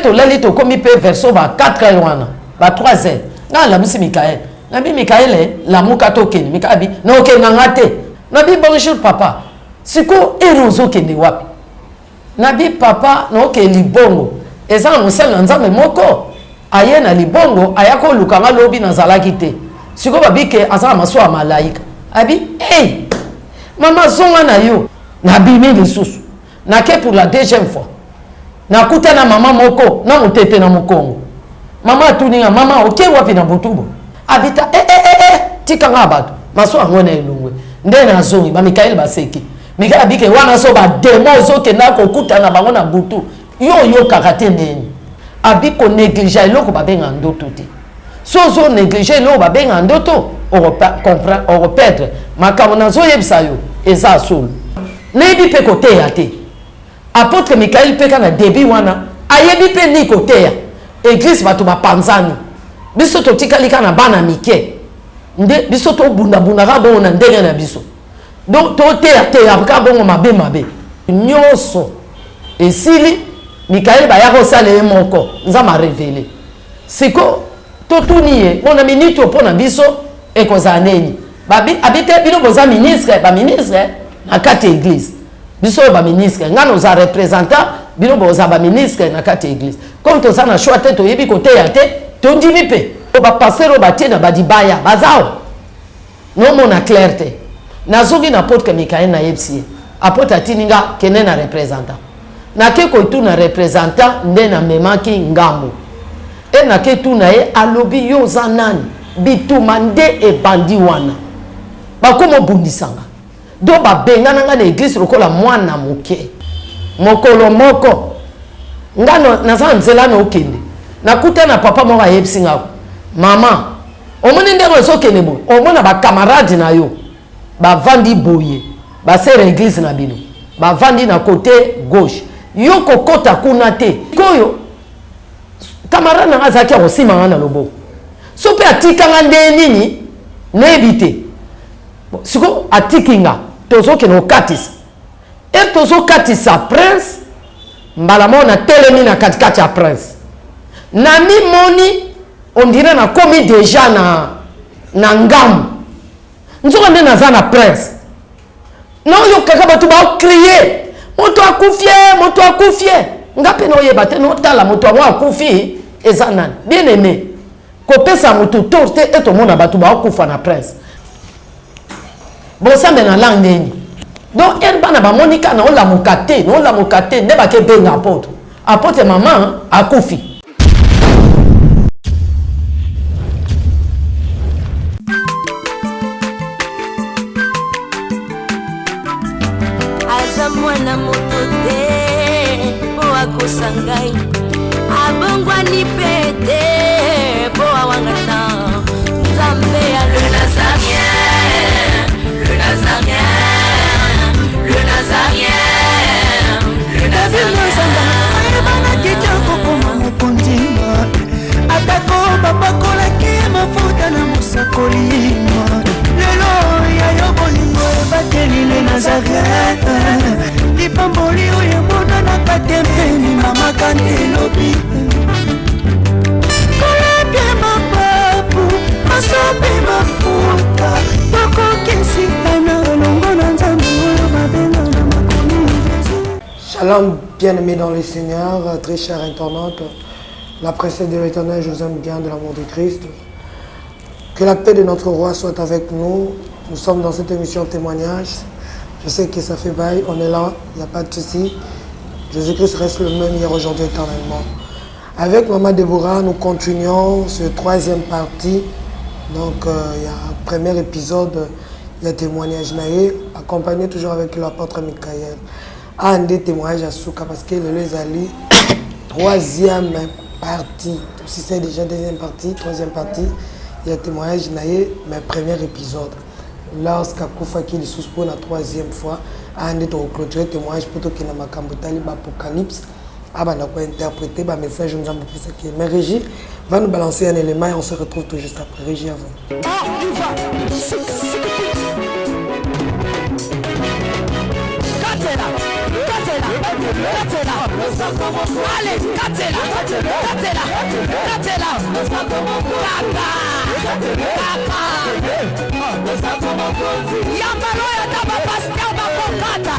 Tolali, tokomi mpe verso ba 4 heures wana, ba 3 heures, nga nalamusi Mikael. Nabi: "Mikael, lamuka, tokende." Mikael abi: "Naokende na nga te." Nabi: "Bonjour papa, sikoyo ere ozokende wapi?" Nabi: "Papa, naokende Libongo, eza na mosali na Nzambe moko aye na Libongo, aya koluka nga lobi, nazalaki te. Sikoyo babike aza na masuwa ya malaika." Abi: "Hey, mama, zonga na yo." Nabimi lisusu, nake pour la deuxième fois, nakuta na mama moko na motete na mokongo. Mama atuni nga: "Mama, oke wapi na butu?" Abita: "Eh, eh, eh, eh, tikanga ya bato, masuwa yango na elongwe." Nde nazongi, bamikaele baseki. Mikaele abike: "Wana so badémons ozokenda kokutana bango na butu, yo oyokaka te ndeni." Abi konégliger eloko babenga ndoto te. So ozonégliger eloko babenga ndoto, okoperdre makambo. Nazoyebisa yo, eza solo. Nayebi mpe koteya te. Apôtre Mikael mpe ka na début wana ayebi mpe ni koteya. Église bato bapanzani, biso totikali kaka na bana mike, nde biso tobundabundaka bongo na ndenge na biso. Donc toteyateya kaka bongo mabe mabe nyonso esili. Mikael baya kosala ye moko, Nzambe arévéler. Siko totuni ye mpona miniti oyo, mpo na biso ekozala nini? Abi te, bino boza ministre, baministre na kati ya église. Biso oyo baministre, ngai noza représentant, bino boza baministre na kati ya église. Comme toza na choix te, toyebi koteya te, tondimi mpe bapasteur oyo batie na badibaya baza awa. Nomona clair te. Nazongi na apôtre Mikael, nayebisi ye. Apôtre atindi nga: "Kende na représentant." Nake kotuna représentant, nde namemaki ngambo e nake tuna ye. Alobi: "Yo oza nani?" Bituma nde ebandi wana, bakoma obundisanga. Do babengana nga na église lokola mwana moke. Mokolo moko nga naza na nzela na okende, nakuta na papa moko, ayebisi nga: "Mama, omoni ndenge ozokende boye, omona bacamarade na yo bavandi boye, basere église na bino bavandi na côté gauche, yo kokɔta kuna te." Koyo camarade na nga azalaki ya kosimba nga na loboko, so mpe atikanga nde nini nayebi te. Siko atiki nga, tozokende kokatisa e tozokatisa Prince, mbala moko natelemi na katikati ya Prince, namimoni on dirait nakomi déjà na ngambu, nzoka nde naza na Prince. Naoyokaka bato baocrier: "Moto akufi e, moto akufi e!" Nga mpe naoyeba te, notala moto yango akufi eza nani. Bien aimé, kopesa moto tort te. E tomona bato baokufa na Prince, bosambe na langue nini? Donc ere bana bamoni kaka naolamuka te, naolamuka te, nde bakebenga apôtre. Apôtre, mama akufi. Aza mwana moto te mpo akosa ngai, abongwani mpe te mpo awangana. Nzambe ya le Nazaréen, le Nazaréen, le Nazaréen, le Nazaréen. Ayebanaki te kokoma mokonzi, atako bapakolaki mafuta na mosakoli. Lelo ya yo bolingo ebateli le Nazaret, lipamboli oyo emonanaka te mpeni mamaka nde elobi kolapia mapapu masopi mafuta, tokokesika na elongo na Nzambe oyo babenga na makomi Jésus. Shalom, bien-aimés dans le Seigneur, très chers internautes. La princesse de l'Éternel, je vous aime bien de l'amour de Christ. Que la paix de notre roi soit avec nous. Nous sommes dans cette émission témoignage. Je sais que ça fait bail, on est là, il n'y a pas de souci. Jésus-Christ reste le même hier, aujourd'hui, éternellement. Avec Maman Déborah, nous continuons ce troisième partie. Donc, il y a un premier épisode, il y a témoignage na ye, accompagné toujours avec l'apôtre Michael. Un des témoignages ya suka parce que le ezali troisième partie. Si c'est déjà deuxième partie, troisième partie, il y a témoignage na ye, mais premier épisode. Lorsqu'akufaki lisusu pour la troisième fois, ande tokoclôturer témoignage mpo tokende makambo etali baapocalypse, abanda kointerpréter bamessage Nzambe apesaki. Mais Régie va nous balancer un élément et on se retrouve tout juste après. Régie, avant. On y va. Katela, katela, katela. Ale, katela, katela, katela. Kaka, kaka. Yambalo ya ata ba pasteur bakokata.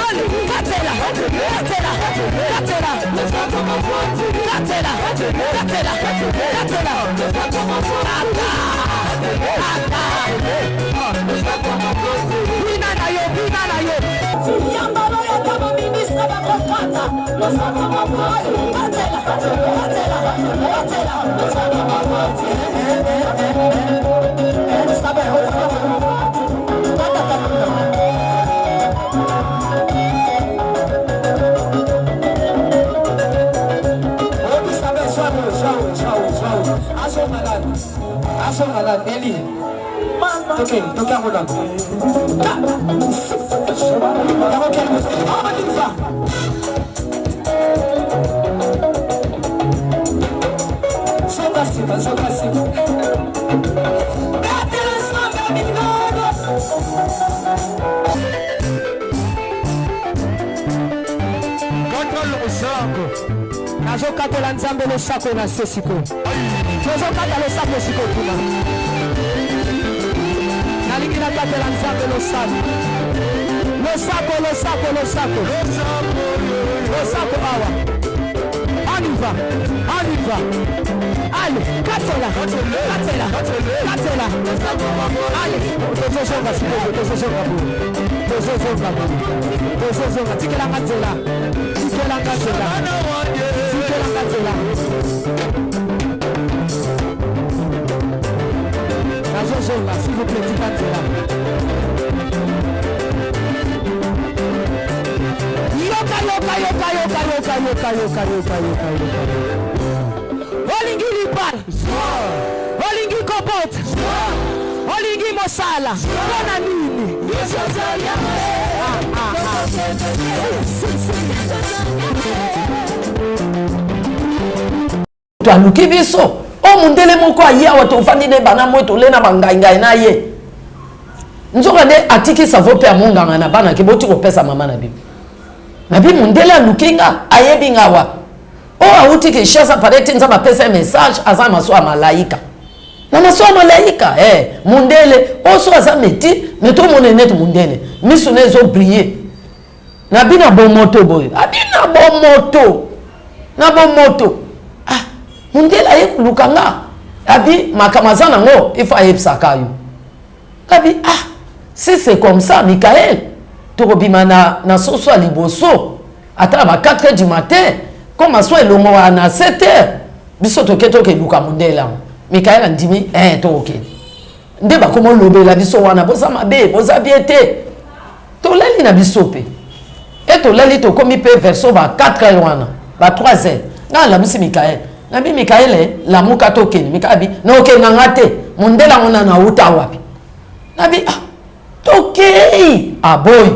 Ale, katela, katela, katela. Katela, katela, katela. Kaka, kaka. Bina na yo, bina na yo. Yambalo ya ata ba ministre bakokata. Katela, katela, katela. Nazokatela Nzambe losako na se sikoyo. Tozokata losako sikoyo kuna. Nalingi nakatela Nzambe losako. Losako, losako, losako. Losako awa. On y va, on y va. Allez, katela, katela, katela. Allez, tozozonga sikoyo, tozozonga boye. Tozozonga boye. Tozozonga, tikelanga nzela. Tikelanga nzela. Tikelanga nzela. Nazozonga, s'il vous plaît, tika nzela. Yoka, yoka, yoka, yoka, yoka, yoka, yoka, yoka, yoka, yoka. Olingi libala, olingi kobota, olingi mosala, mpona nini? Ah, ah, ah. Si, si, si. Moto aluki biso o mundele moko aye awa, tovandi ne bana moi, tole na bangaingai na ye. Nzoka nde atiki savo mpe amonganga na bana ke boti kopesa mama na bino. Nabi mundele aluki nga, ayebi nga wa oyo awuti Kinshasa, pareti Nzambe apesa ye message, aza maso ya malaika na maso ya malaika. Mundele oyo so aza meti me tomona neti mundele, miso na ezobrille na bina bomoto boye, abi na bomoto na bomoto. Ah, mundele aye koluka nga, abi makambo aza nango ifo ayebisaka yo. Abi ah, si c'est comme ça, Michael, tokobima na soso ya liboso ata na ba 4 heures du matin, comme aso elongo wana na 7 heures, biso toke tokeluka mundele yango. Michael andimi, tokokende nde bakoma olobela biso wana, boza mabe, boza bien te. Tolali na biso mpe e tolali, tokomi mpe verso ba 4 heures wana, ba 3 heures, nga nalamusi Mikael, nabi Mikael, lamuka, tokende. Mikael abi na okende na nga te, mondele yango nano auta wapi? Nabi ah, tokei. Aboyi.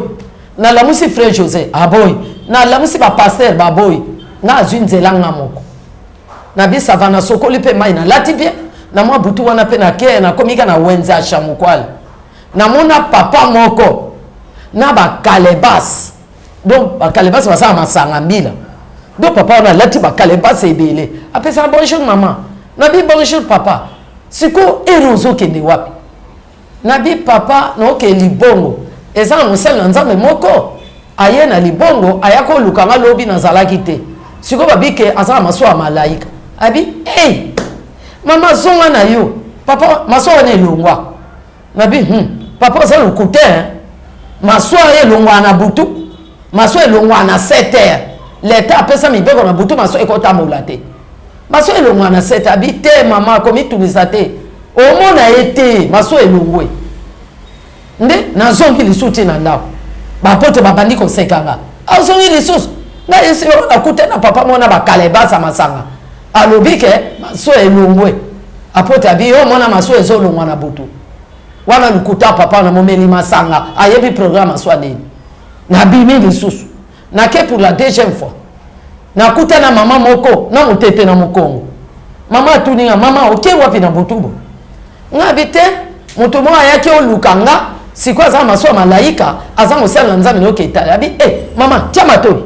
Nalamusi frère José, aboyi. Nalamusi bapasteur, baboyi. Nga azwi nzela nga moko, nabi sava, nasokoli mpe mai, nalati bien na mwa butu wana mpe nake, nakomi ka na wenze ya Chamukwale, namona papa moko na bakalebase. Donc bakalebase basala masanga mbila. Donc papa wana alati bakalebase ebele, apesaka bonjour mama. Nabi bonjour papa, sikoyo ere ozokende wapi? Nabi papa, naoke libongo, eza na mosali na Nzambe moko aye na libongo, aya koluka nga lobi, nazalaki te, sikoyo babike aza na masuwa ya malaika. Abi hey, mama zonga na yo papa, masuwa wana elongwa. Nabi papa oza lokuta, masuwa elongwa na butu, masuwa elongwa na 7 heures, leta apesa mibeko na butu masuwa ekotambola te, masuwa elongwa na 7. Abi te mama, komitungisa te, omona ye te, masuwa elongwe. Nde nazongi lisusu ti na ndako, bapote babandi kosekanga, azongi lisusu. Ngai esi nakuta na papa mona bakalebasa masanga, alobi ke masuwa elongwe. Apote abi yo mona masuwa ezolongwa na butu wana, lukuta papa na momeli masanga, ayebi programme aswa nini. Nabimi lisusu, nake pour la deuxième fois, nakuta na mama moko na motete na mokongo. Mama atuni nga, mama oke wapi na butu bo? Nga abi te, moto moko ayaki oluka nga, sikoyo aza masuwa malaika, aza mosali na Nzambe, nayoki etali. Abi e mama, tia matoi.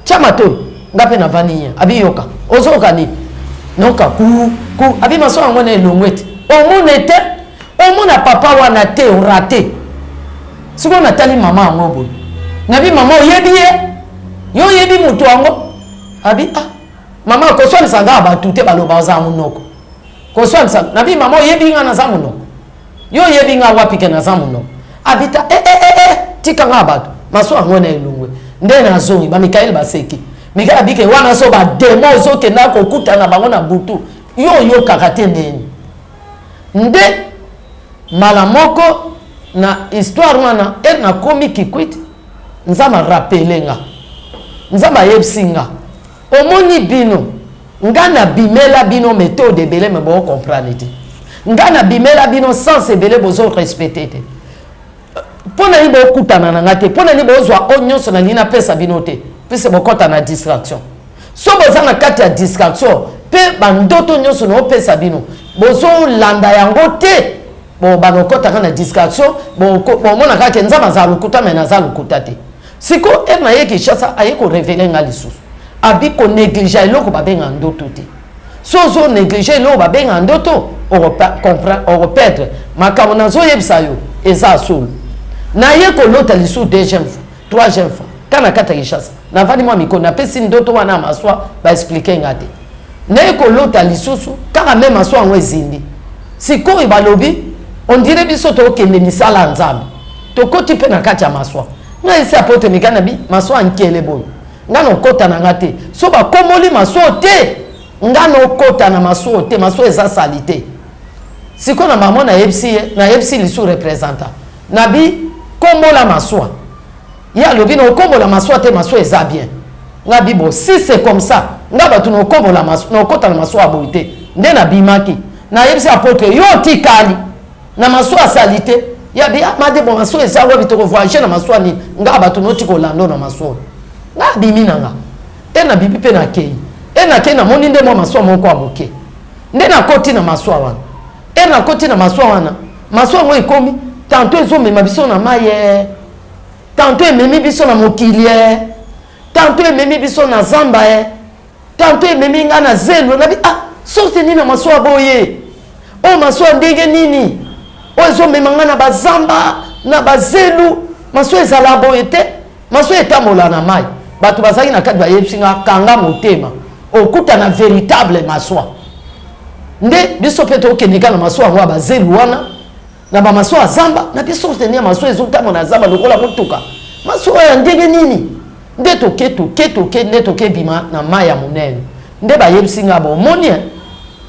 Tia matoyi. Nga mpe navandi nye. Abi yoka. Ozoyoka nini? Nayoka ku ku. Abi masuwa yango na elongwe te. Omona te. Omona papa wana te orate. Sikoyo natali mama yango boye. Nabi mama oyebi ye? Yo oyebi moto yango? Abi ah mama koswanisa nga bato te baloba oza monoko. Koswanisa nabi mama oyebi nga naza monoko. Yo oyebi nga wapi ke naza monoko? Abita eh eh eh eh tika nga bato. Masuwa yango na elongwe. Nde nazongi ba Mikael baseki. Mikael abike wana so ba demo ozokenda kokutana bango na butu. Yo oyokaka te ndeni. Nde mbala moko na histoire wana ere nakomi kikwit nzambe arapele nga nzambe ayebisi nga omoni bino nga nabimela bino methode ebele me boo comprendre te nga nabimela bino sens ebele bozo respecte te mpo na nini bokutana na nga te mpo na nini bozwa oyo nyonso nalingi napesa bino te puise bokɔta na distraction so boza na kati ya distraction mpe bandoto nyonso naopesa bino bozolanda yango te bobanda okɔtaka na distraction bomona kaka ke nzambe azala lokuta me naza lokuta te sikoyo ere naye kinshasa aye korevele nga lisusu abi konéglige eloko babenga ndoto te so ozo néglige eloko babenga ndoto okoperdre makambo nazoyebisa yo eza solo naye kolota lisusu deuxième fois troisième fois ka na kati ya kinshasa navandi mwa mikolo napesi ndoto wana ya maswa baexplike nga te naye kolota lisusu kaka me maswa yango ezindi sikoyo balobi ondire biso tokende misala ya nzambe tokoti mpe na kati ya maswa ngai esi apote mika na bi maswa ya nkele boye nga nokota na nga te so bakomoli masuwa te nga nokota na masuwa te masuwa eza salite sikoyo na mama nayebisi ye nayebisi lisu représentant na bi kombola masuwa ye alobi nokombola masuwa te masuwa eza bien nga bi bo si c'est comme ça nga bato nokombola nokota na masuwa boye te nde nabimaki nayebisi apotre yo otikali na masuwa salite ya bi ah, made bon masuwa eza wapi toko voyager na masuwa nini nga bato noti kolanda na masuwa nga abimi na nga e na bibi mpe nakei e nakei namoni nde mwa masuwa moko ya moke nde nakoti na masuwa wana e nakoti na masuwa wana masuwa yango ekomi tanto ezomema biso na mai e tanto ememi biso na mokili e tanto ememi biso na zamba e tanto ememi nga na zelo nabi ah sorte nini na masuwa boye oyo masuwa ndenge nini oyo ezomema nga na bazamba na bazelu masuwa ezala boye te masuwa etambola na mai bato bazalaki na kati bayebisi nga kanga motema okutana véritable masuwa nde biso mpe tokende kaka na masuwa yango ya bazelu wana na bamasuwa ya zamba na biso teni ya masuwa ezotambola na zamba lokola motuka masuwa ya ndenge nini nde toke toke toke nde toke bima na mai ya monene nde bayebisi nga bo omoni eh,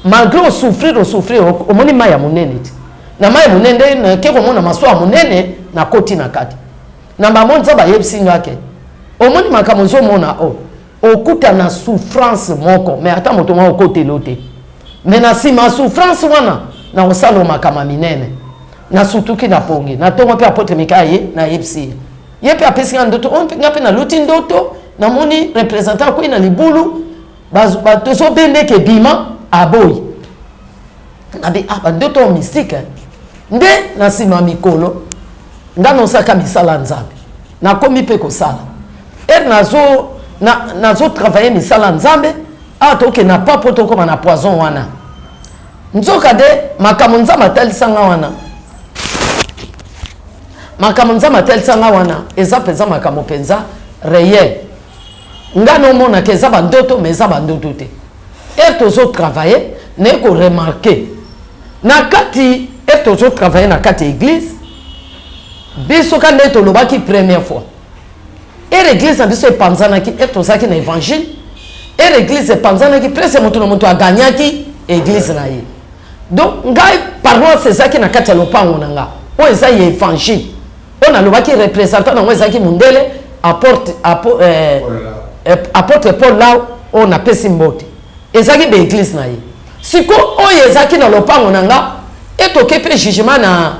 malgré osouffrir osouffrir omoni mai ya monene ti na mai ya monene nde nake komona masuwa ya monene nakoti na kati na bango nzambe ayebisi nga ke omoni makambo ozomona o okuta na souffrance moko mais ata moto moko okotelo te mais na nsima ya souffrance wana nakosala makambo ya minene nasutuki na pongi na ntongo mpe apotre mika ye nayebisi ye ye mpe apesi nga ndoto oyo nga mpe naloti ndoto namoni représentant akwei na libulu tozobendeke ebima aboyi nabi ah bandoto oyo mystique nde na nsima ya mikolo nga nosaka misala ya nzambe nakomi mpe kosala ere nazo na, nazo travaille misala ya nzambe awa tokende na pa mpo tokóma na poison wana nzoka nde makambo nzambe atalisa nga wana makambo nzambe atalisa nga wana eza mpenza makambo mpenza réel nga nomonaka eza bandoto ma eza bandoto te ere tozo travaille naye koremarke na kati ere tozo travaille na kati ya église biso ka nde tolobaki première fois ere église na biso epanzanaki ere tozalaki na évangile ere église epanzanaki presque moto na moto agagnaki église na ye donc ngai paroisse ezalaki na kati ya lopango na nga oyo eza ya évangile oyo nalobaki représentant nango ezalaki mondele apporte apo, eh, eh, apôtre paul lao oyo napesi mbote ezalaki baeglise na ye siko oyo ezalaki na lopango na nga etoke mpe jugement na,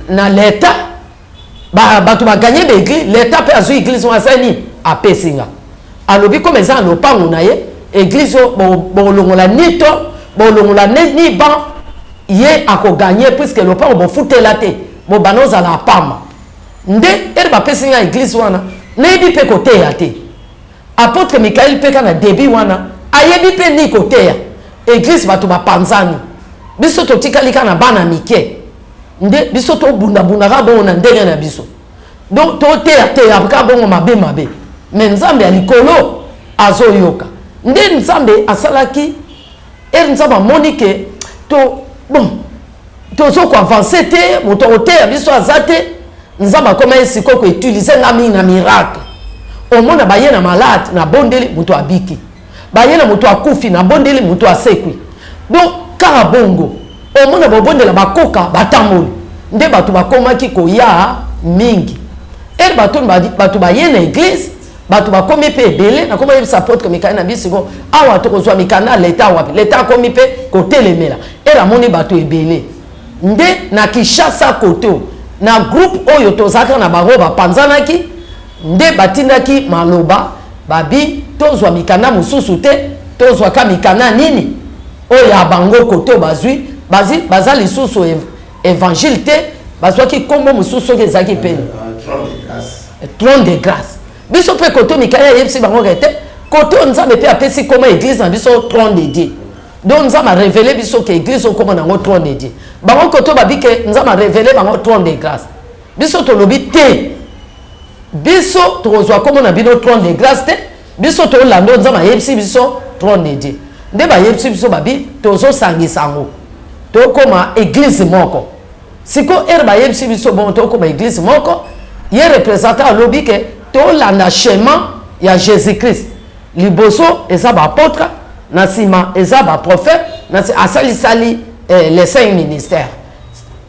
na leta bato ba baganye baeglise leta mpe azwi eglise wana asali nini apesi nga alobi kome eza na lopango na ye eglise oyo bokolongola ni to bolongola ni ban ye akoganye puiske lopango bofutela te bobanda ozala apamba nde ere bapesi nga eglise wana nayebi mpe koteya te. Apotre Michael mpe kaka na debut wana ayebi mpe nini koteya. Eglise bato bapanzani, biso totikali kaka na bana mike, nde biso tobundabundaka bongo na ndenge na biso, donc toteyateya kaka bongo mabe mabe, mais Nzambe ya likolo azoyoka. Nde Nzambe asalaki ere Nzambe amoni ke to bon tozo koavanse te, moto akoteya biso aza te. Nzambe akoma ye sikoyo koutilize nga mingi na miracle. Omona baye na malade, nabondeli moto abiki, baye na moto akufi, nabondeli moto asekwi. Donc kaka bongo omona bobondela bakoka batamboli, nde bato bakomaki koya mingi. Ere bato bato baye na eglise, bato bakomi mpe ebele. Nakoma yebisa apotre Mikael na biso, awa tokozwa mikanda ya leta wapi? Leta akomi mpe kotelemela. Ere amoni bato ebele nde na Kinshasa koto na groupe oyo tozalaka na bango bapanzanaki, nde batindaki maloba babi tozwa mikanda mosusu te, tozwaka mikanda nini oyo ya bango koto bazwi bazi baza lisusu évangile te, bazwaki nkombo mosusu soki ezalaki pene trône de grâce. Biso mpe koto Mikael ayebisi bango ke te, koto Nzambe mpe apesi nkombo église na biso trône de Dieu. Donc Nzambe a révélé biso ke église okoma nango trône de Dieu. Bango koto babi ke Nzambe a révélé bango trône de grâce. Biso tolobi te, biso tokozwa nkombo na bino trône de grâce te, biso tolanda Nzambe ayebisi biso trône de Dieu. Nde bayebisi biso babi tozosangisa yango tokoma église moko. Sikoyo ere bayebisi biso bongo tokoma église moko, ye représentant alobi ke tolanda schéma ya Jésus Christ. Liboso eza ba apôtre, na nsima eza ba prophète, na asalisali les 5 ministères.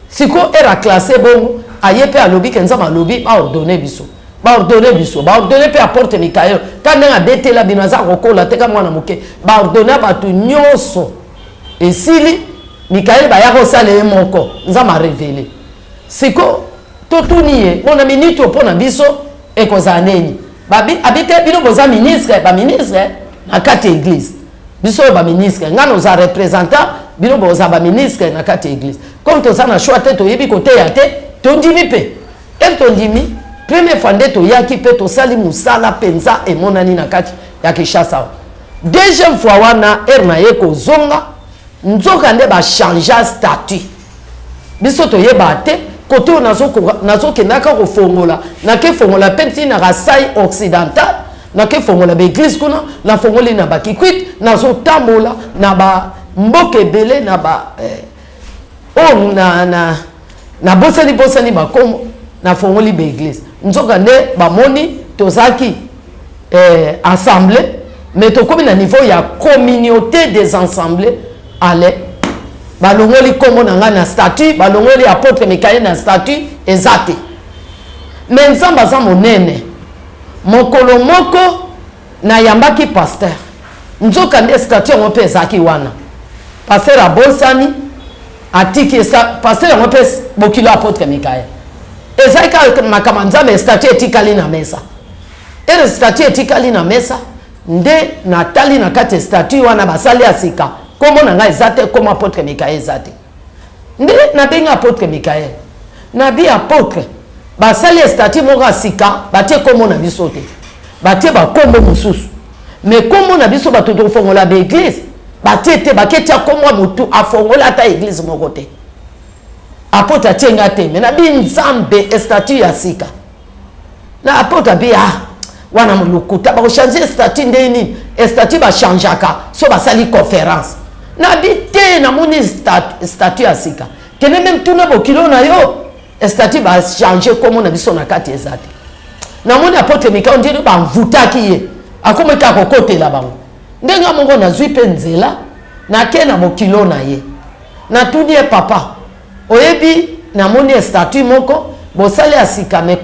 Sikoyo ere aclasse bongo, aye mpe alobi ke Nzambe alobi baordonne biso, baordonne biso, baordonne mpe apôtre Mikael ka ndenge abetela bino aza kokola te ka mwana moke, baordonne bato nyonso esili. Mikael baya kosala ye moko, Nzambe arevele. Sikoyo totuni ye mpo na minute oyo mpo na biso ekozala nini? Babi abi te bino boza ministre, ba ministre na kati ya eglise, biso oyo ba ministre, ngai noza représentant, bino boza ba ministre na kati ya eglise. Comme toza na choix te, toyebi koteya te, tondimi mpe ere tondimi. Première fois nde toyaki mpe tosali mosala mpenza emonani na kati ya Kinshasa. Deuxième fois wana ere na ye kozonga, nzoka nde bachangea statut, biso toyeba te. Kote oyo nazokendaka kofongola, nakefongola mpe ntina Kasai Occidental, nakefongola baeglise kuna, nafongoli na bakikwit, nazotambola na bamboka ebele na ba oyo na nabosani bosani bakombo, nafongoli baeglise. Nzoka nde bamoni tozalaki assemblée, mais tokomi na niveau ya communauté des assemblées. Ale balongoli nkombo na ngai na statut, balongoli apôtre Mikael na statut, eza te. Mais Nzambe aza monene. Mokolo moko nayambaki pasteur, nzoka nde statut yango mpe ezalaki wana, pasteur abosani atiki pasteur yango mpe bokilo apôtre Mikael ezalaki kaka makambo ya Nzambe. Statut etikali na mesa. Ere statut etikali na mesa, nde natali na kati ya statut wana basali ya sika, nkombo na ngai eza te, nkombo apôtre Mikael eza te. Nde nabengi apôtre Mikael, nabi apôtre, basali statut moko ya sika, batie nkombo na biso te, batie bakombo mosusu, mais nkombo na biso bato tofongola baeglise batie te, baketia nkombo ya motu afongola ata eglise moko te. Apôtre atie nga te, mais nabi Nzambe, statut ya sika na apôtre abi ah wana lokuta, bakochange statut ndenge nini? Statut bachangeaka so basali conférence. Nabi te, namoni statut ya sika, kende meme tuna bokilo na yo, statut bachange nkombo na biso na kati eza te. Namoni apôtre Mikael ndenge bamvutaki ye, akomi kaka kokotela bango. Ndenge moko nazwi mpe nzela, nake na bokilo na ye, natuni ye: papa, oyebi namoni statut moko bosali ya sika, mais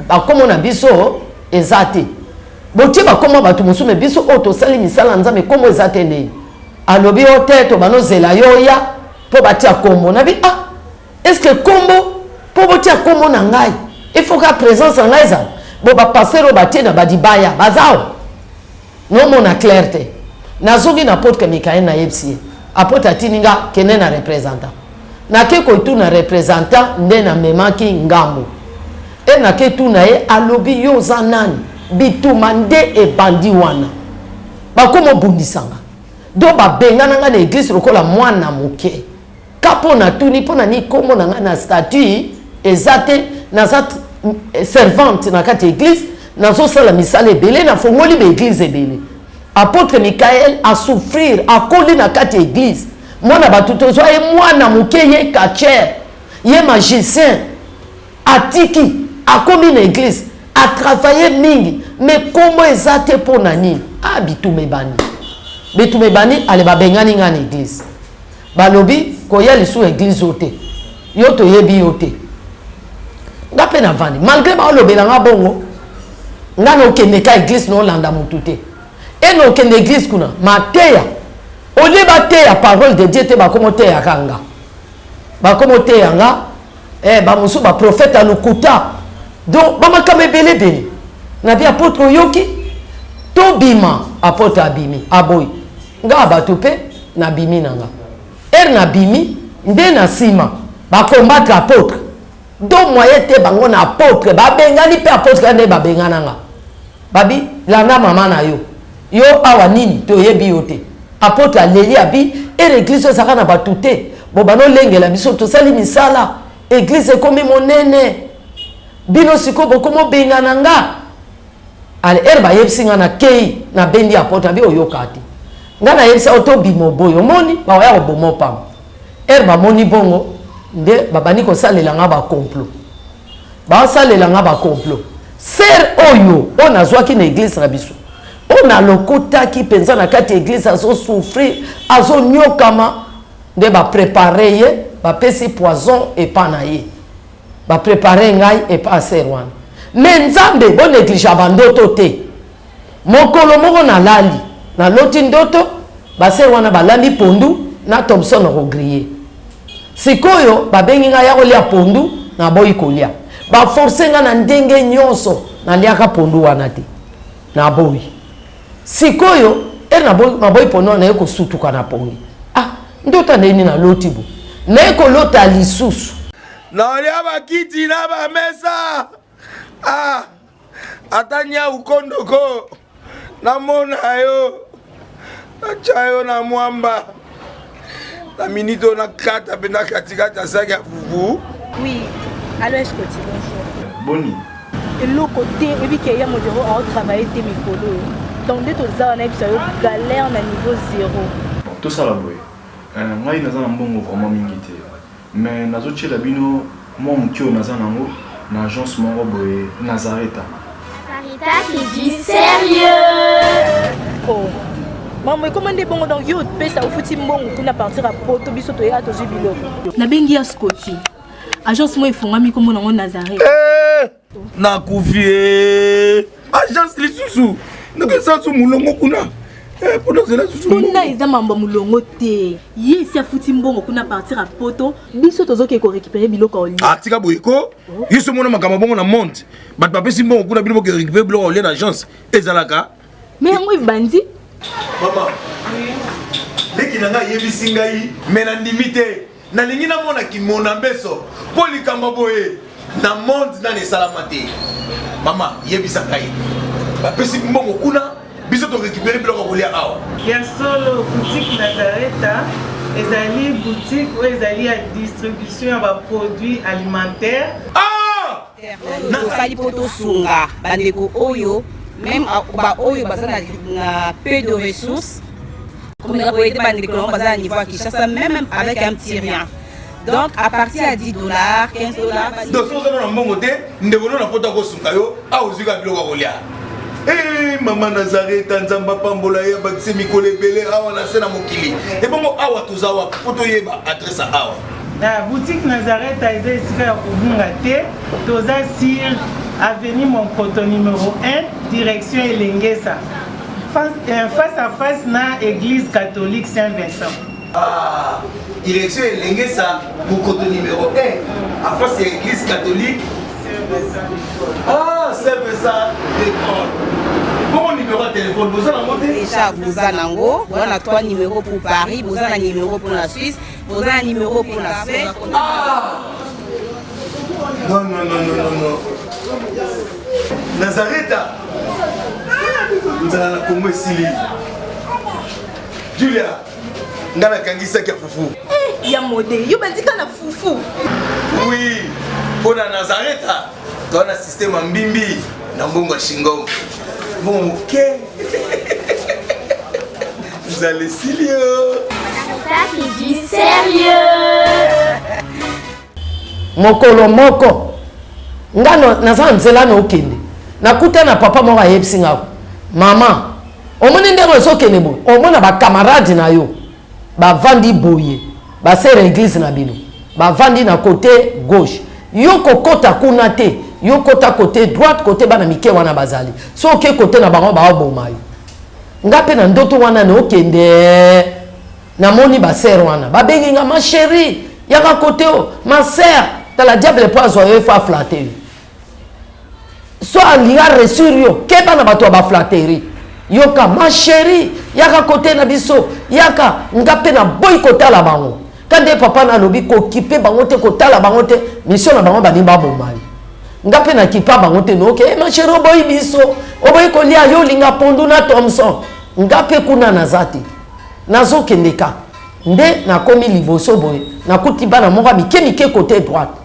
bakombo na biso eza te, botie bakombo bato mosusu, mais biso oyo tosali misala ya Nzambe kombo eza te, ndeni? Alobi o te, tobanozela yo oya mpo batia kombo. Nabi ah, est ce que kombo mpo botia kombo na ngai, il faut ka présence na ngai ezala bo bapasteur oyo batie na badibaya baza awa? Nomona clair te. Nazongi na apôtre Mikael, nayebisi ye. Apôtre atindi nga kende na représentant. Nake kotuna représentant, nde namemaki ngambo e nake tuna ye, alobi yo oza nani? Bituma nde ebandi wana. Bakoma obundisa nga. Donc babengana nga na eglise lokola mwana moke. Ka mpo natuni mpo na nini kombo na nga na statut eza te, naza servante na kati ya eglise, nazosala misala ebele, nafongoli ba eglise ebele. Apotre Michael a souffrir, akoli na kati ya eglise. Mwana bato tozwa ye mwana moke, ye catcheur, ye magicien, atiki, akomi na eglise, a travailler mingi, mais kombo eza te mpo na nini? Ah, bitumba ebandi. Bitumba ebandi, ale babengani nga na eglise. Balobi koya lisusu eglise oyo te, yo toyebi yo te. Nga mpe navandi, malgré baolobela nga bongo, nga nokende ka eglise nolanda mutu te. E nokende eglise kuna mateya, olie bateya parole de Dieu te, bakomo teyaka nga, bakomo teya nga bamosusu ba prophète ya lokuta, donc bamakambo ebele ebele. Nabi apôtre oyoki tobima, apôtre abimi aboyi nga bato mpe nabimi na nga ere nabimi nde na nsima bakombattre apôtre do moyen te bango na apôtre babengani mpe apôtre nde babengana nga babi landa mama na yo yo awa nini toyebi yo te. Apôtre aleli abi ere eglise ezalaka na bato te, bo banolengela biso tosali misala eglise ekomi monene bino sikoyo bokomi obengana nga. Ale ere bayebisi nga nakei nabendi apôtre abi oyoka te nga nayebisa yo tobima oboyi omoni bakoya koboma opamba. Ere bamoni bongo nde babandi kosalela nga bacomplot, basalela nga bacomplot. Ser oyo oyo nazwaki na eglise na biso oyo nalokotaki mpenza na kati ya eglise azosouffrir azonyokama, nde baprepare ye bapesi poison epa na ye, baprepare ngai epa ser wana. Me Nzambe bonéglige bandoto te. Mokolo moko nalali naloti ndoto baser wana balambi pondu na Thomson rogriller. Sikoyo babengi ngai ya kolia pondu, naboyi kolia. Baforce ngai na ndenge nyonso, naliaka pondu wana te, naboyi. Sikoyo ere naboyi pondu wana, naye kosutuka na pongi. Ah, ndoto ndenge naloti bo, naye kolota lisusu nalia bakiti na bamesa. Ah, ata nyau kondoko namona yo natya yo na mwamba na minute oyo nakata mpenza katikati ya saki ya fufu. Oui, allo Escoti, bonjour. Boni. Eloko te, oyebi ke ya modero aotravaille te mikolo oyo. Donc nde toza wana yebisa yo galère na niveau zéro. Bon, tosala boye. Ngai naza na mbongo vraiment mingi te. Mais nazotiela bino mwa moke oyo naza nango na agence moko boye Nazareta. Nazareta, c'est du sérieux. Oh. Maman, ekoma nde bongo donc yo opesa ofuti mbongo kuna partir ya poto biso toyaka tozwi biloko. Nabengi ya Scotty. Agence moko efungwami kombo nango Nazareth. Nakufi eh. Agence lisusu nakesa su molongo kuna mpona zela susu kuna eza mambo ya molongo te. Ye esi afuti mbongo kuna partir ya poto biso tozoke korécupérer biloko ya olia. Ah, tika boye ko yo so mona makambo bongo na monde bato bapesi mbongo kuna bino boke récupérer biloko ya olia na agence ezalaka me yango ebandi. Mama leki na ngai ayebisi ngai me nandimi te, nalingi namona kimona mbeso mpo likambo boye na monde nani esalama te. Mama yebisa ngai bapesi mbongo kuna biso torécupere biloko ya kolia awa. Ya solo, boutique Nazareta ezali boutique oyo ezali ya distribution ya baproduits alimentaires. Ah! Tosali mpo tosunga bandeko oyo même baoyo baza na peu de ressources komeka koyede bandeko nango baza na niveau ya Kinshasa même avec un petit rien. Donc à partir ya 10 dollars, 15 dollars. Donc soki oza na mbongo te ndeko no na poto akosunga yo awa ozwi kaka biloko ya kolia. Eh, mama Nazareta Nzambe apambola ye abakise mikolo ebele awa na se na mokili. Ebongo awa toza wapi mpo toyeba adresse ya awa? Na boutique Nazareta eza esika ya kobunga te, toza sur avenue Monkoto numéro 1 direction Elengesa face à face na église catholique Saint-Vincent. Ah, direction Elengesa Monkoto numéro 1 à face ya église catholique Ah, Saint-Vincent de Paul. Bongo numéro ya téléphone boza nango te? Déjà boza nango, boza na 3 numéros pour Paris, boza na numéro pour la Suisse, boza na numéro pour la Suède. Ah! Non, non, non, non, non, non. Nazareta. Nzala na Congo esili. Julia, nga nakangisaki ya fufu. Eh, ya mode, yo bandika na fufu. Oui, mpo na Nazareta, toa na système ya mbimbi na mbongo ya shingom. Mbongo moke. Nzala esili yo. Ça c'est du sérieux. Mokolo moko nga naza nzela na okende nakuta na papa moko ayebisi nga mama omoni ndenge ozokende boye omona bacamarade na yo bavandi boye basere eglise na bino bavandi na kote gauche yo kokota kuna te yo kota kote droite kote bana mike wana bazali so oke kote na bango baoboma yo nga mpe na ndoto wana na okende namoni ba sœur wana babengi nga ma chérie yaka kote o ma sœur tala diable mpo azwa yo efo aflate yo so alingi aresur yo keba na bato ya baflatterie yoka ma chérie yaka kote na biso yaka nga mpe naboyi kotala bango ka nde papa na alobi kokipe bango te kotala bango te mission na bango balingi baboma yo nga mpe nakipa bango te noke hey, eh, ma chérie oboyi biso oboyi kolia yo olinga pondu na thomson nga mpe kuna naza te Nazokende ka nde nakomi liboso boye nakuti bana moko ya mike mike kote droite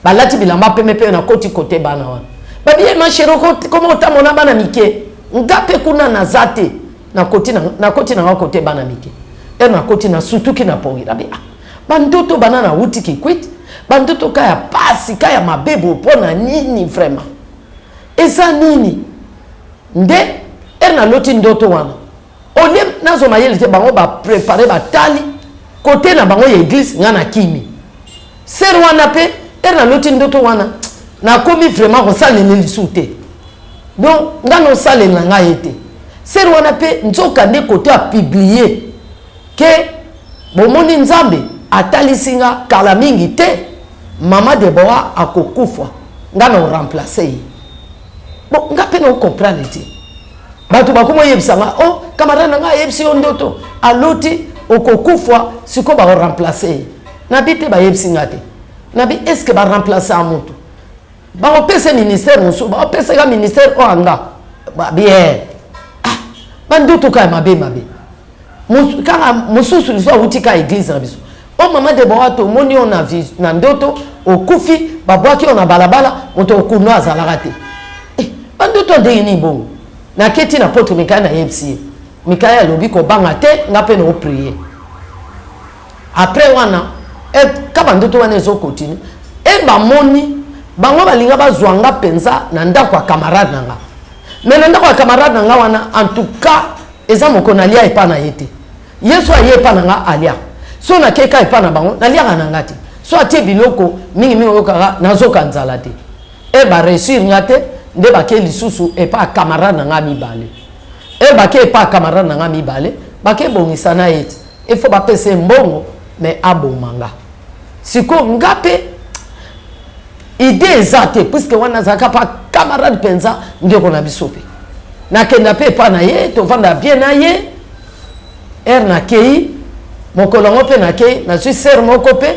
balati bilamba pembe mpe nakoti kote bana wana babi ye ma chérie koma otamona bana mike nga mpe kuna naza te nakoti na nga kote bana mike e nakoti nasutuki na pongi nabi ah bandoto bana nawuti kikwit bandoto ka ya pasi ka ya mabe boye mpo na nini vraiment eza nini nde ere naloti ndoto wana olie nazwa mayele te bango baprepare batali kote na bango ya eglise nga na kimi sere wana mpe ere naloti ndoto wana nakomi vraiment kosalela lisusu te donc nga nosalela na ngai ye te sere wana mpe nzoka nde kote apublie ke bomoni nzambe atalisi nga kala mingi te mama debora akokufa nga na oremplace ye bon nga mpe na ocomprendre te bato bakomi oyebisa nga o oh, camarade na nga ayebisi yo ndoto aloti okokufa sikoyo bakoremplace ye nabi te bayebisi nga te nabi est ce que baremplace ya moto bakopesa ministère mosusu bakopesaka ministère oyo anga bien ah, bandoto kaka mabe mabe kaka mosusu liso awuti kaka eglise na biso o oh, mama debora tomoni yo na, na ndoto okufi babwaki yo na balabala moto okundo azalaka te eh, bandoto ya ndenge nini bongo naketi na potre mikaya nayebisi ye mikaya alobi kobanga te nga mpe na oprie après wana eh, ka bandoto wana ezokontinue e bamoni bango balinga bazwa nga mpenza na ndako ya camarade na nga me na ndako ya camarade na nga wana en tout cas eza moko nalia epa na ye te ye so aye epa na nga alia so nakeka epa na bango naliaka na nga te so atie biloko mingimingi oyokaka nazoka nzala te e baresir nga te nde bake lisusu epa ya camarade na nga mibale e bake epa ya camarade na nga mibale bake bongisa na ye ti efo bapesa ye mbongo me aboma nga sikoyo nga mpe idee eza te puiske wana azalaka pa camarade mpenza ndeko na biso mpe nakenda mpe epa na ye tovanda bien na ye heure nakei mokolo yango mpe nakei nazwi sere moko mpe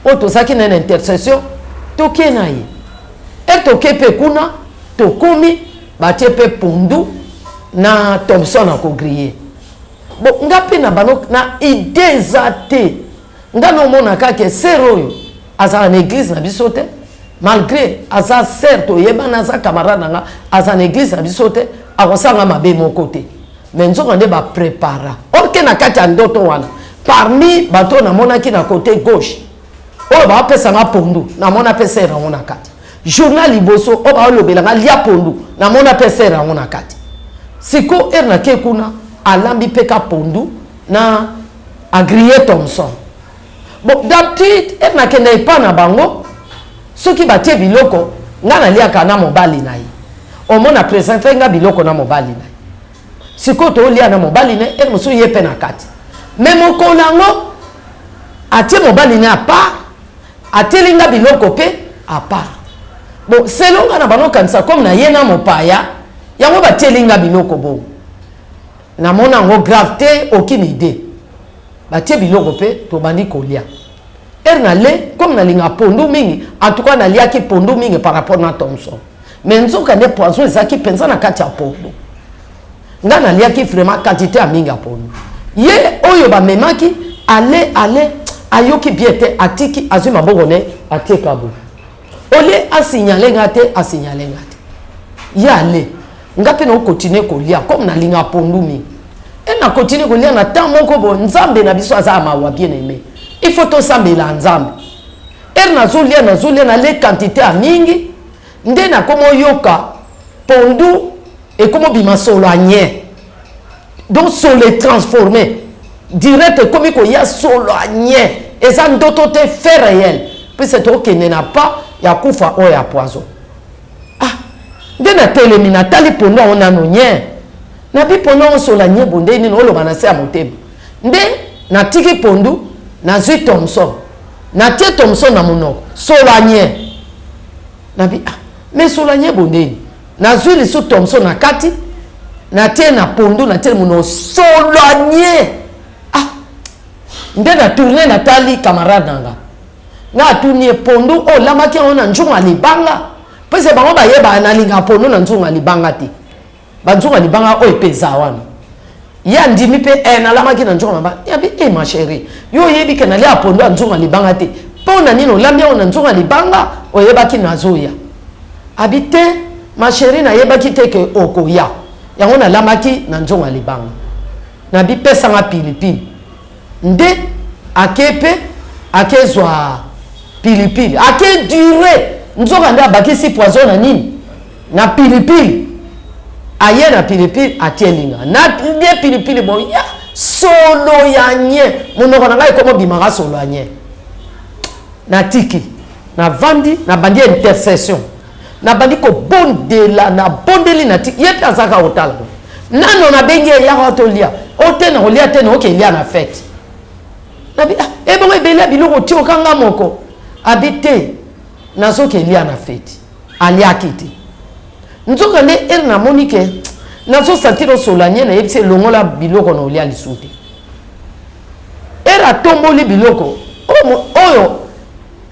oyo tozalaki na ye na intercession toke na ye e toke mpe kuna tokomi batie mpe pondu na thomson akogrille bon nga mpe na bano na idee eza te nga nomona kaka sere oyo azala na eglise na biso te malgré aza sere toyebana aza camarade na nga aza na eglise na biso te akosala nga mabe moko te mais nzoka nde baprepara orke na kati ya ndoto wana parmi bato oyo namonaki na kote gauche oyo baopesa nga pondu namona mpe sere yango na kati journal liboso oyo baolobela nga lia pondu namona mpe sere yango na kati siko ere nake kuna alambi mpe ka pondu na agrie thomson bon d'habitude ere nakenda epa na bango soki batie biloko nga naliaka na mobali na ye omona presente nga biloko na mobali na ye sikoyo tolia na mobali na ye ere mosusu ye mpe na kati me mokolo yango atie mobali na ye apart atieli nga biloko mpe apart bon selon nga na bango kanisa comme na ye na mopaya yango batieli nga biloko bongo namona yango grave te aucune idée batie biloko mpe tobandi kolia heure na le comme nalinga pondu mingi en tout cas naliaki pondu mingi par rapport na thomson mais nzoka nde poison ezalaki mpenza na kati ya pondu. Nga naliaki vraiment quantité ya mingi ya pondu. Ye oyo bamemaki ale ale ayoki bien te, atiki, azwi maboko ne atie kabu. Olie asignale nga te, asignale nga te. Ye ale nga mpe na okontinue kolia comme nalinga pondu mingi. E na continue kolia na temps moko bo Nzambe na biso aza ya mawa bien aimé. Il faut tosambela Nzambe. Heure nazolia nazolia nalie quantité ya mingi nde nakomi oyoka pondu ekomi obima solo ya nye. Donc solo etransforme direct ekomi koya solo ya nye. Eza ndoto te, fait réel. Puisque tokende na pas ya kufa oyo ya poison. Ah, nde natelemi natali pondu yango nano nye. Nabi pondu yango solo ya nye bonde nini oloba na se ya motema. Nde natiki pondu nazwi Thomson. Natie Thomson na monoko solo ya nye. Nabi ah, mais solo ya nye bonde nini? Nazwi lisu Thomson na kati, natie na pondu, natie monoko solo ya nye. Ah, nde na tourne natali camarade na nga. Nga atuni ye pondu oyo olamaki yango na nzungu ya libanga? Pese bango bayeba nalinga pondu na nzungu ya libanga te. Ba nzungu ya libanga oyo epeza wana. Ye andimi pe eh, nalamaki na nzungu ya libanga. Ye abi eh ma chérie, yo oyebi ke nalia pondu ya nzungu ya libanga te. Po na nini olambi yango na nzungu ya libanga? Oyebaki nazoya. Abi te ma chérie, nayebaki te ke okoya. Yango nalamaki na nzungu ya libanga. Nabi pesa nga pilipili. Nde ake pe ake zwa pilipili. Ake dure. Nzoka nde abakisi poison na nini? Na pilipili. Aye na pilipili atieli nga. Na nde pilipili bo ya solo ya nye. Monoko na ngai ekomo bimaka solo ya nye. Natiki. Navandi, nabandi intercession. Nabandi kobondela, nabondeli natiki. Ye pe azaka kotala. Nano nabengi ye yaka tolia. O te na kolia te na oke lia na fête. Nabi ah, ebongo ebele ya biloko otie okanga moko. Abi te nazoke lia na fête. Aliaki te. Nzoka nde heure namoni ke nazo sentir osola nye nayebisi elongola biloko na olia lisusu te. Heure atomboli biloko oyo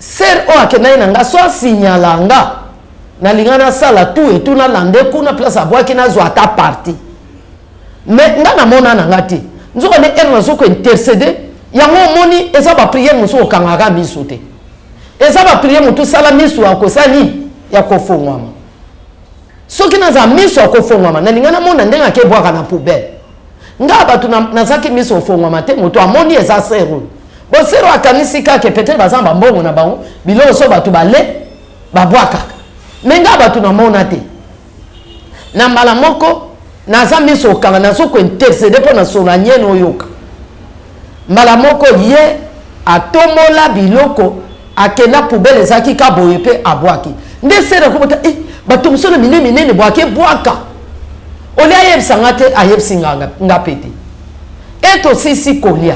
sœur oyo akendaki na nga so asignala nga nalinga nasala tout et tout nalande kuna place abwaki nazwa ata parti mais nga namona na nga te. Nzoka nde heure nazo ko interceder yango omoni eza ba prière mosusu okangaka miso te. Eza ba prière motu sala miso ya kosala nini ya kofongwama. Soki naza miso ya kofongwama nalinga namona ndenge akebwaka na poubelle. Nga bato nazaki miso ofongwama te, moto amoni eza sœur oyo. Bon sœur oyo akanisi kaka peut-être baza na bambongo na bango, biloko so bato bale babwakaka. Mais nga bato namona te. Na mbala moko naza miso okanga, nazo ko interceder mpo na solo nye noyoka. Mbala moko ye atombola biloko akenda poubelle ezalaki ka boye mpe abwaki. Nde sœur akobota eh, bato mosusu na minene minene bwaki ebwaka. Olie ayebisa nga te, ayebisi nga nga pe te. E tosisi kolia.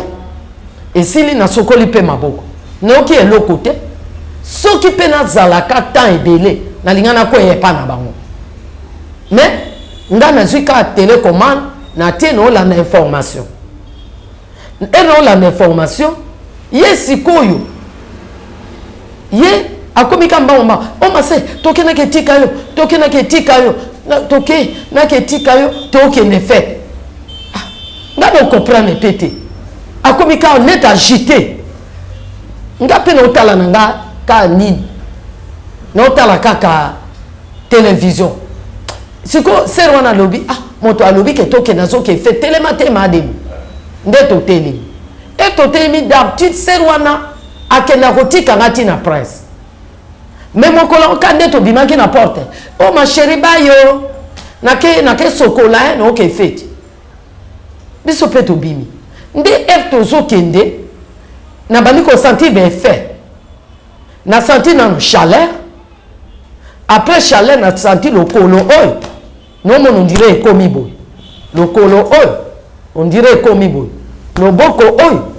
Esili nasokoli pe maboko. Nayoki eloko te. Soki pe nazalaka temps ebele, nalinga nakweya epa na bango. Mais nga nazwi kaka telecommande, natie naolanda information. E naolanda information, ye sikoyo ye akomi ka mbango mbango. O mase, tokendaki etika yo, tokendaki etika yo, toke naki etika yo, tokende fête. Ah, nga na comprendre pe te. Akomi ka net agité. Nga pe na otala na nga ka nini? Na otala kaka télévision. Siko sœur wana alobi, ah, moto alobi ke tokende azoke fête, telema te mademu. Nde totelemi. E totelemi d'habitude sœur wana akenda kotika nga ti na prince. Mais mokolo ka nde tobimaki na porte. Oh ma chérie bayo. Nake nake sokola hein, na oke fête. Biso pe tobimi. Nde heure tozokende na bandi ko sentir ba effet. Na sentir nano chaleur. Après chaleur na sentir lokolo oyo. Nomona on dirait ekomi boye. Lokolo oyo on dirait ekomi boye. Loboko oyo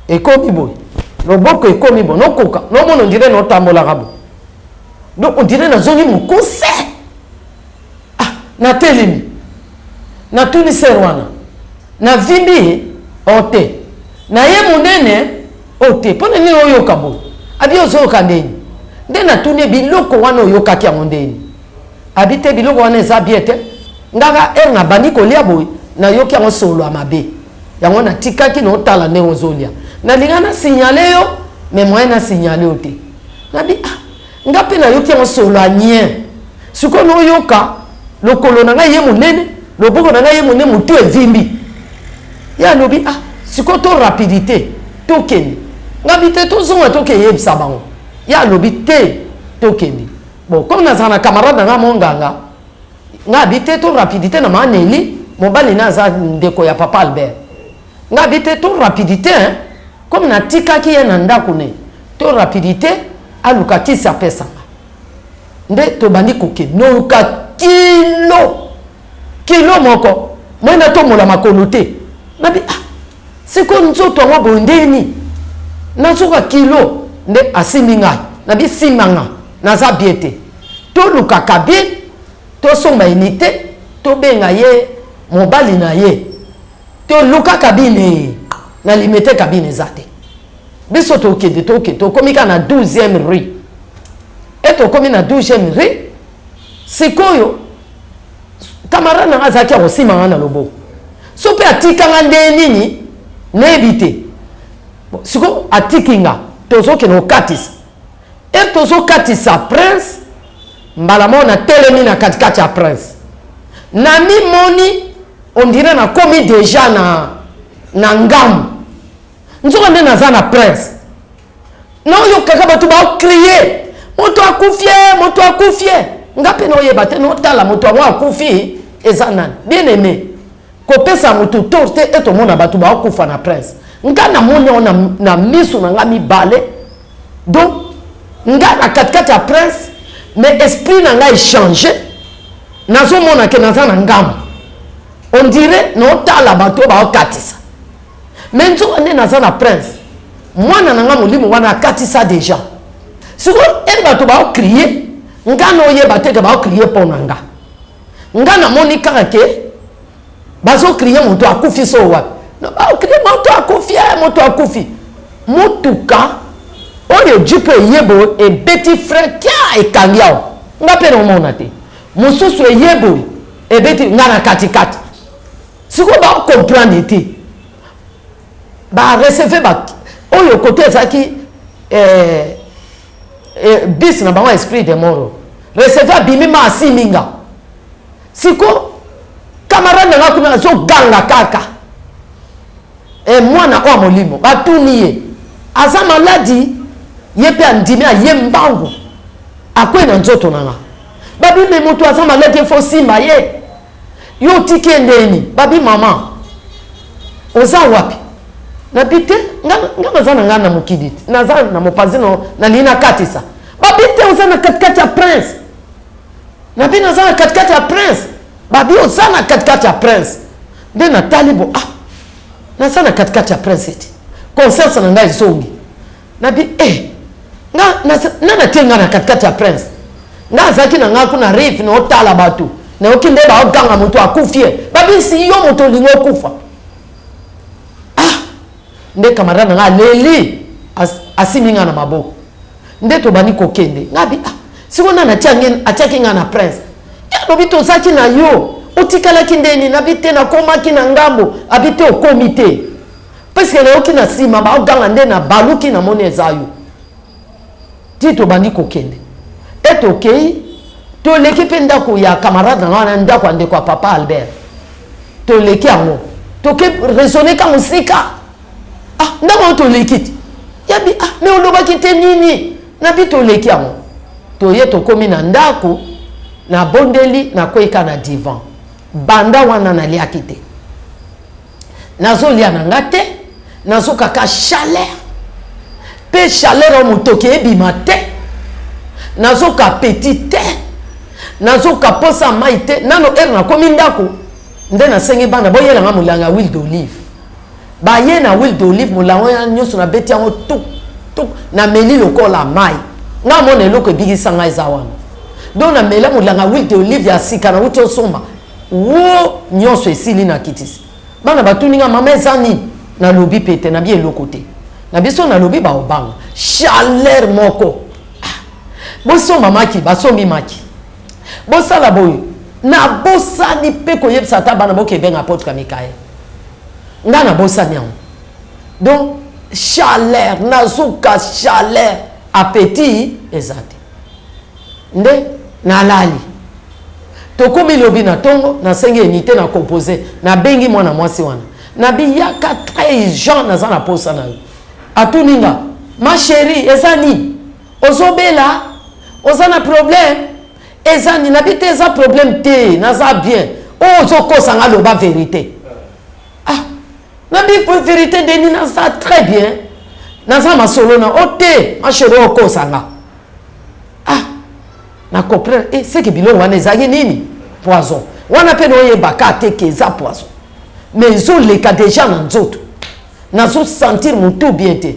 ekomi boye. Loboko ekomi boye. Nokoka, nomona on dirait notambolaka boye. Donc on dirait nazongi mokuse. Ah, natelemi. Natuni sœur wana. Navimbi ye, oh te. Na ye monene, oh te. Pona nini oyoka boye? Abi ozoyoka ndeni? Nde natuni ye biloko wana oyokaki yango ndeni? Abi te biloko wana eza bien te. Ngaka heure nabandi kolia boye nayoki yango solo ya mabe. Yango natikaki naotala ndenge ozolia. Nalinga na signaler yo mais moyen na signaler yo te. Nabi ah nga mpe nayoki yango solo ya nien. Sikoyo naoyoka lokolo na ngai ye monene, loboko na ngai ye monene, motu evimbi. Ye alobi ah sikoyo to rapidite tokende. Ngabi te tozonga tokeyebisa bango. Ye alobi te tokende. Bon comme nazala na camarade na ngai monganga nga abi te to rapidité na ma Nelly mobali na aza ndeko ya papa Albert nga abi te to rapidité hein comme natikaki ye na ndako ne to rapidité aluka kisi apesanga nde tobandi kokende noyoka kilo kilo moko moi natomola makolo te nabi ah sikoyo nzoto yango boye ndeni nazoka kilo nde asimbi ngai nabi simba nga naza bien te toluka cabine tosomba unité tobenga ye mobali na ye toluka cabine na limete cabine eza te biso tokende tokende tokomi kaka na 12e rue e tokomi na 12e rue sikoyo camarade na nga azalaki ya kosima nga na loboko so mpe atika nga nde nini nayebi te sikoyo atiki nga tozokende kokatisa e tozokatisa prince mbala moko natelemi na katikati ya prince namimoni ondire nakomi deja na, na ngambo nzoka nde naza na prince naoyokaka bato baokrie moto akufi e moto akufi e nga mpe naoyeba te naotala moto yango akufi eza nani bien aime kopesa moto tort te ete omona bato baokufa na prince nga namoni yango na, na miso na nga mibale donc nga na katikati ya prince mais esprit na nga echange nazomona ke naza na ngambo on dirait naotala bato oyo baokatisa mais nzoka nde naza na prince mwana na nga molimo wana akatisa deja sikoyo ere bato baokrie nga naoyeba te ke baokrie mpo na nga nga namoni kaka ke bazokrie moto akufi so wapi baokrie moto akufi eh, moto akufi motuka oyo jipe eye boye ebeti frein kia ekangi awa nga mpe naomona te mosusu eye boye ebeti nga na katikati sikoyo bacomprendre te bareceve ba oyo kote ezalaki eh, eh, bis na bango esprit de moro receve abimi ma asimbi nga siko camarade na nga kuna azoganga kaka eh, mwana oyo molimo batuni ye aza maladi ye mpe andimi aye mbangu akwei na nzoto na nga babi me moto aza maladi efo simba ye yo otiki ye ndeni babi mama oza wapi nabi te nga naza na ngai na mokili te naza na mopanzi no nalingi nakatisa babi te oza na katikati ya prince nabi naza na katikati ya prince babi oza na katikati ya prince nde natali bo ah naza na katikati ya prince ete conscience na ngai ezongi nabi eh nga na natie nga na katikati ya prince nga azalaki na nga kuna rive na otala bato nayoki nde baoganga moto akufi ye babisi yo moto olingi okufa ah nde camarade na nga aleli asimbi nga na maboko nde tobandi kokende nga bi ah sikoyo nani atiaki nga na prince ye alobi tozalaki na yo otikalaki ndeni nabi te nakomaki na ngambo abi te okomi te Puisque nayoki na sima baoganga nde na baluki namoni eza yo. Ti tobandi kokende. E tokei toleki mpe ndako ya camarade na ngai wana ndako ya ndeko ya papa Albert. Toleki yango. Toke raisonner ka mosika. Ah ndako yango toleki te. Yabi ah mais olobaki te nini? Nabi toleki yango. Toye tokomi na ndako nabondeli nakwei ka na divan. Banda wana naliaki te. Nazolia na nga te, nazoka ka chaleur mpe chaleur oyo motoki ebima te, nazoka appetit te, nazoka posa mai te. Nano heure nakomi ndako nde nasengi bana boyela nga molangi ya huile d'olive. Baye na huile d'olive, molangi wana nyonso nabeti yango tuk tuk, nameli lokola mai. Nga mona eloko ebikisa nga eza wana. Donc namela molangi ya huile d'olive ya sika nauti osomba Woo nyonso esili na kitisi. Bana batuni nga mama eza nini? Nalobi pe te, nabi eloko te. Na biso nalobi ba obanga. Chaleur moko. Ah. Bosomba maki, basombi maki. Bosala boye. Nabosani mpe koyebisa ata bana bokebenga apotre Mikael. Nga nabosani yango. Donc chaleur, nazoka chaleur, appétit eza te. Nde nalali. Tokomi lobi na tongo, nasengi unité na compose, nabengi mwana mwasi wana. Nabi yaka très urgent naza na posa na yo. Atuni nga, ma chérie eza nini? Ozobela? Oza na problème? Eza nini? Nabi te eza problème te, naza bien. Oyo ozokosa nga loba vérité. Ah, nabi vérité ndeni naza très bien. Naza masolo na o te, ma chérie okosa nga. Ah, na comprendre eh, c'est que biloko wana ezalaki nini? Poison. Wana pe noyeba ka te ke eza poison. Mais ezoleka déjà na nzoto. Nazo sentir mutu bien te.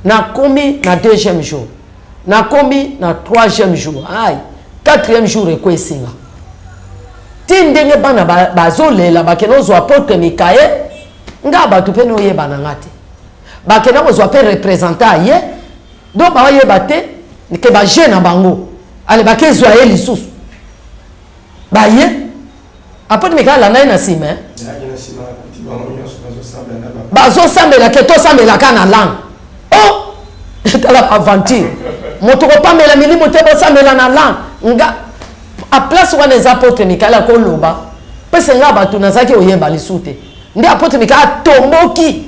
Nakomi na deuxième jour. Nakomi na troisième jour. Aïe, quatrième jour ekwesi nga. Ti ndenge bana bazolela bakende kozwa apôtre Mikael, nga bato pe noyeba na nga te. Bakende kozwa pe représentant ye, donc baoyeba te ke ba jeu na bango. Ale bakezwa ye lisusu. Baye apôtre Mikael alanda ye na nsima. Bazosambela ke tosambelaka na langue. Oh! Tala aventure. Moto kopamela milimo te bosambela na langue. Nga a place wana eza apôtre Mikael akoloba. Pese nga bato nazalaki oyeba lisusu te. Nde apôtre Mikael atomboki.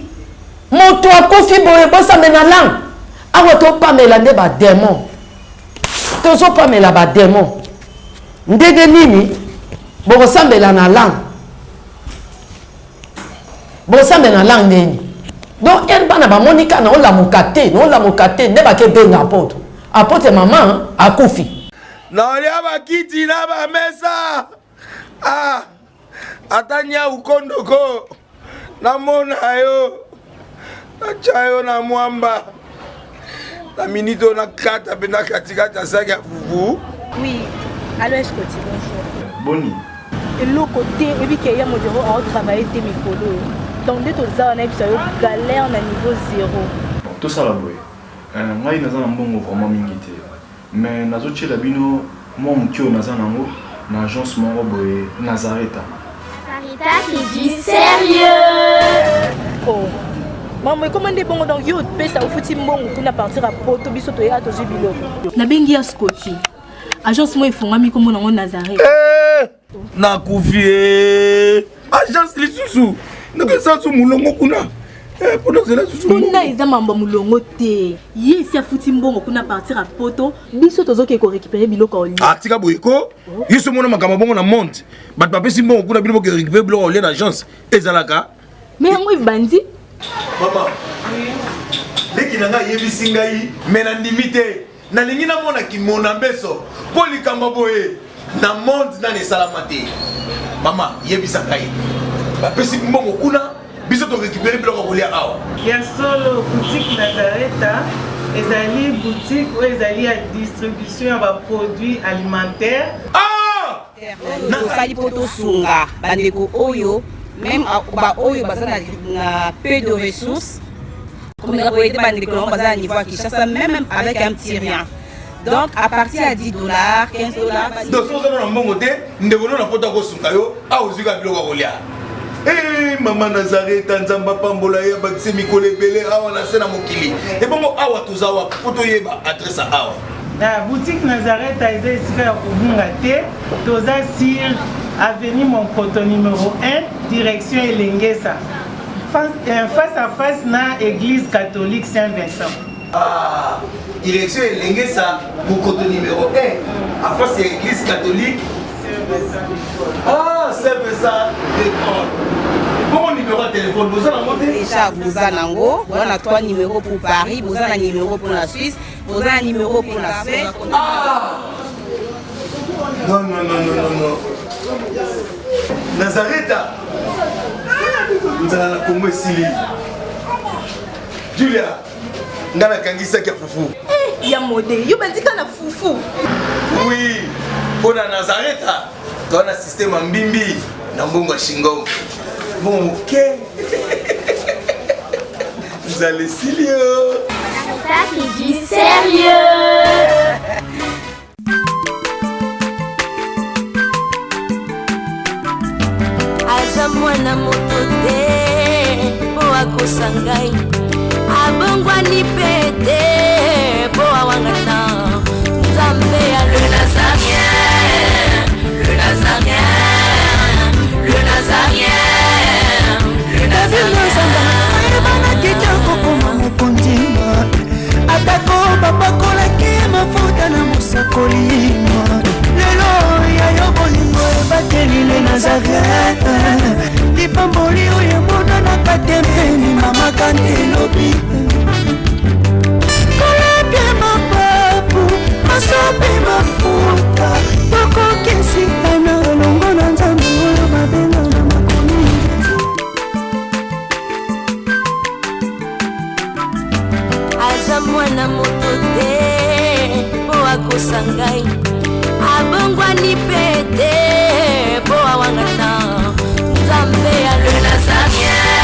Moto akufi boye bosambela na langue. Awa topamela nde ba démon. Tozopamela ba démon. Ndenge nini bokosambela na langue? Bosambela na langue ndenge nini? Donc ere bana bamoni kaka naolamuka te, naolamuka te, nde bakebenga apôtre. Apôtre mama akufi. Naolia bakiti na bamesa. Ah, ata nyau kondoko namona yo natya yo na mwamba na minute oyo nakata mpe na katikati ya saki ya fufu. Oui, allo Escoti, bonjour. Boni. Eloko te, oyebi ke ya modero ao travailler te mikolo oyo. Donc nde toza wana yebisa yo galère na niveau zéro. Bon, tosala boye. Euh, ngai naza na mbongo vraiment mingi te. Mais nazotiela bino mwa moke oyo naza nango na agence moko boye Nazareta. Nazareta, c'est du sérieux. Oh. Maman, ekoma nde bongo donc yo opesa ofuti mbongo kuna partir ya poto biso toya tozwi biloko. Nabengi ya Scotty. Agence moko efongwami nkombo nango Nazareth. Eh, nakufi eh. Agence lisusu nakesa su molongo kuna eh, mpona ozela susu kuna eza mambo ya molongo te. Ye esi afuti mbongo kuna partir ya poto biso tozoke korécupere biloko ya olia. Ah, tika boye ko yo so omona makambo bongo na monde bato bapesi mbongo kuna bino boke récupere biloko ya olia na agence ezalaka me yango ebandi. Mama leki na ngai ayebisi ngai me nandimi te. Nalingi namona kimona mbeso mpo likambo boye na monde nani esalama te. Mama yebisa ngai bapesi mbongo kuna biso torécupere biloko ya kolia awa. Ya solo, boutique Nazareta ezali boutique oyo ezali ya distribution ya ba produits alimentaires. Ah! Tosali mpo tosunga bandeko oyo meme baoyo baza na peu de ressources komeka koyede bandeko nango baza na niveau ya Kinshasa meme avec un petit rien. Donc à partir ya 10 dollars, 15 dollars. Donc soki oza na mbongo te, ndeko no na poto akosunga yo, awa ozwi kaka biloko ya kolia. Eh, mama Nazareta, Nzambe apambola ye, abakise mikolo ebele awa na se na mokili. Ebongo awa toza wapi mpo toyeba adresse ya awa? Na boutique Nazareta eza esika ya kobunga te, toza sur avenue Monkoto numero 1 direction Elengesa face à face na église catholique Saint-Vincent. Ah, direction Elengesa Monkoto numéro 1 à face ya église catholique Ah, Saint-Vincent de Paul. Bongo numéro ya téléphone boza nango te? Déjà boza nango, boza na 3 numéros pour Paris, boza na numéro pour la Suisse, boza na numéro pour la Suède. Ah! Non, non, non, non, non, non. Nazareta. Nzala na Congo esili. Julia, nga nakangi saki ya fufu. Eh, ya mode, yo bandika na fufu. Oui, mpo na Nazareta, toza na système ya mbimbi na mbongo ya shingom. Mbongo moke. Nzala esili yo. Ça, c'est du sérieux. mwana moto te mpo akosa ngai abongwani mpe te mpo awangana nzambe ya le nazarien, le nazarien, le nazarien, le nazarien. Ayebanaki te kokoma mokonzi, atako bapakolaki mafuta na mosakoli. Lelo ya yo bolingo ebateli le Nazaret, lipamboli oyo emonanaka te mpeni mama kante elobi kolapie mapapu masopi mafuta tokokisitana elongo na Nzambe oyo babenga na makomi. Aza mwana moto te mpo akosa ngai abongwani mpe te mpo awangana nzambe ya le nazarien.